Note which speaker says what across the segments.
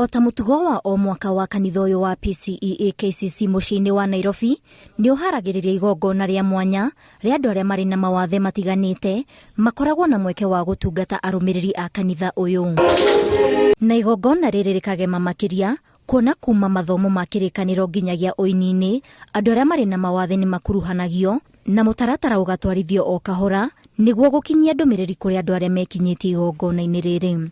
Speaker 1: O ta mũtugo wa o mwaka wa kanitha ũyũ wa PCEA KCC mũciĩ-inĩ wa Nairobi, nĩ ũharagĩrĩria igongona rĩa mwanya rĩa andũ arĩa marĩ na mawathe matiganĩte makoragwo na mweke wa gũtungata arũmĩrĩri a kanitha ũyũ. Na igongona rĩrĩ rĩkagema makĩria kuona kuma mathomo ma kĩrĩkanĩro nginyagia ũini-inĩ, andũ arĩa marĩ na mawathe nĩ makuruhanagio na mũtaratara ũgatwarithio o kahora nĩguo gũkinyia ndũmĩrĩri kũrĩ andũ arĩa mekinyĩtie igongona-inĩ rĩrĩ.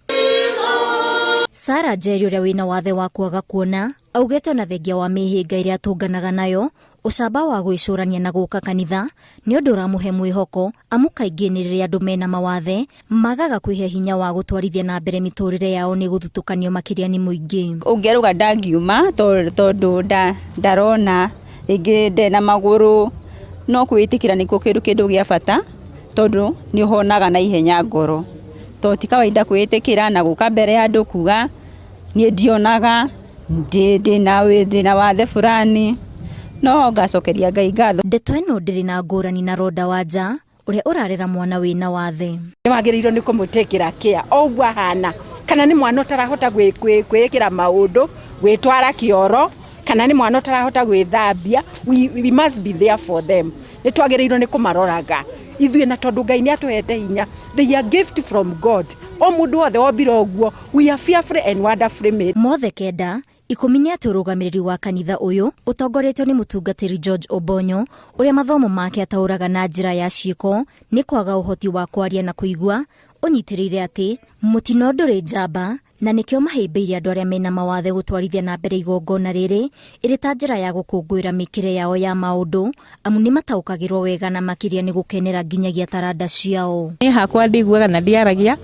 Speaker 1: Sarah Njeri ũrĩa wĩna wathe wa kwaga kuona augĩte ona thengia wa mĩhĩnga ĩrĩa atũnganaga nayo, ũcamba wa gwĩcũrania na gũka kanitha nĩ ũndũ ũramũhe mwĩhoko amu kaingĩ nĩ rĩrĩa andũ mena mawathe magaga kwĩhe hinya wa gũtwarithia na mbere mĩtũrĩre yao nĩ gũthutũkanio makĩria nĩ mũingĩ.
Speaker 2: Ũngĩ arauga ndangiuma tondũ ndarona rĩngĩ ndarĩ na magũrũ, no kwĩĩtĩkĩra nĩkuo kĩndũ kĩndũ gĩa bata tondũ nĩ ũhonaga na ihenya ngoro. Tondũ ti kawaida kwĩĩtĩkĩra na gũka mbere ya andũ kuga niĩ ndionaga, ndĩna wathe fulani, no ngacokeria Ngai ngatho.
Speaker 1: Ndeto ĩno ndĩrĩ na ngũrani na Rhoda Wanja ũrĩa ũrarera mwana wĩna wathe.
Speaker 3: Nĩ wagĩrĩirwo nĩ kũmũtĩkĩra kĩa o ũguo ahana, kana nĩ mwana ũtarahota kwĩĩkĩra maũndũ, gwĩtwara kĩoro, kana nĩ mwana ũtarahota gwĩthambia, we must be there for them. Nĩ twagĩrĩirwo nĩ kũmaroraga ithuĩ, na tondũ Ngai nĩ atũhete hinya, they are gift from God. O mũndũ wothe wombire ũguo, we are fearfully and wonderfully made.
Speaker 1: Mothe kenda 10 nĩ atĩ ũrũgamĩrĩri wa kanitha ũyũ ũtongoretio nĩ mũtungatĩri George Obonyo ũrĩa mathomo make ataũraga na njĩra ya ciĩko nĩ kwaga ũhoti wa kwaria na kũigua, ũnyitĩrĩire atĩ mũtino ndũrĩ njamba na nĩkĩo mahĩmbĩirie andũ arĩa mena mawathe gũtwarithia na mbere igongona rĩrĩ ĩrĩ ta njĩra ya gũkũngũĩra mĩkĩre yao ya maũndũ amu nĩ mataũkagĩrwo wega na makĩria nĩ gũkenera nginyagia taranda ciao.
Speaker 4: Niĩ hakwa ndiguaga na ndiaragia,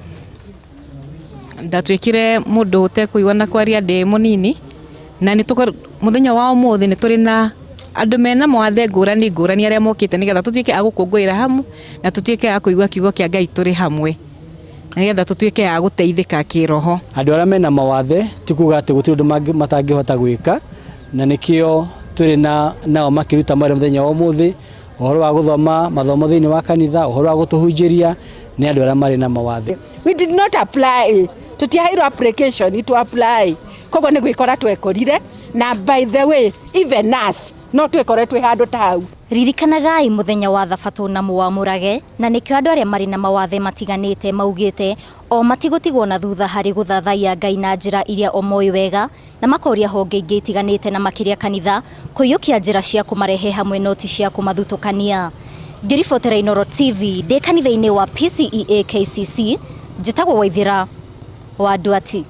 Speaker 4: ndatuĩkire mũndũ ũtekũigua na kwaria ndĩ mũnini, na nĩ mũthenya wa ũmũthĩ nĩ tũrĩ na andũ mena mawathe ngũrani ngũrani arĩa mokĩte nĩgetha tũtuĩke a gũkũngũĩra hamwe na tũtuĩke a kũigua kiugo kĩa Ngai tũrĩ hamwe, nĩgetha tũtuĩke a gũteithĩka kĩroho.
Speaker 5: Andũ arĩa mena mawathe ti kuga atĩ gũtirĩ ũndũ matangĩhota gwĩka, na nĩkĩo tũrĩ na nao makĩruta mawĩra mũthenya wa ũmũthĩ, ũhoro wa gũthoma mathomo thĩinĩ wa kanitha, ũhoro wa gũtũhunjĩria nĩ andũ arĩa marĩ na mawathe.
Speaker 3: We did not apply, tũtiaheirwo application to apply, koguo nĩ gwĩkora twekorire, na by the way even us no twĩkore twĩ handũ ta hau.
Speaker 1: Ririkanagai mũthenya wa thabatũ na mũwamũrage, na nĩkĩo andũ arĩa marĩ na mawathe matiganĩte maugĩte o matigũtigwo na thutha harĩ gũthathaiya Ngai na njĩra iria o moĩ wega, na makoria honge ingĩ itiganĩte na makĩria kanitha kũiyũkia njĩra cia kũmarehe hamwe no ti cia kũmathutũkania. Ngĩribotera Inooro TV ndĩ kanitha-inĩ wa PCEA KCC, njĩtagwo Waithĩra wa Nduati.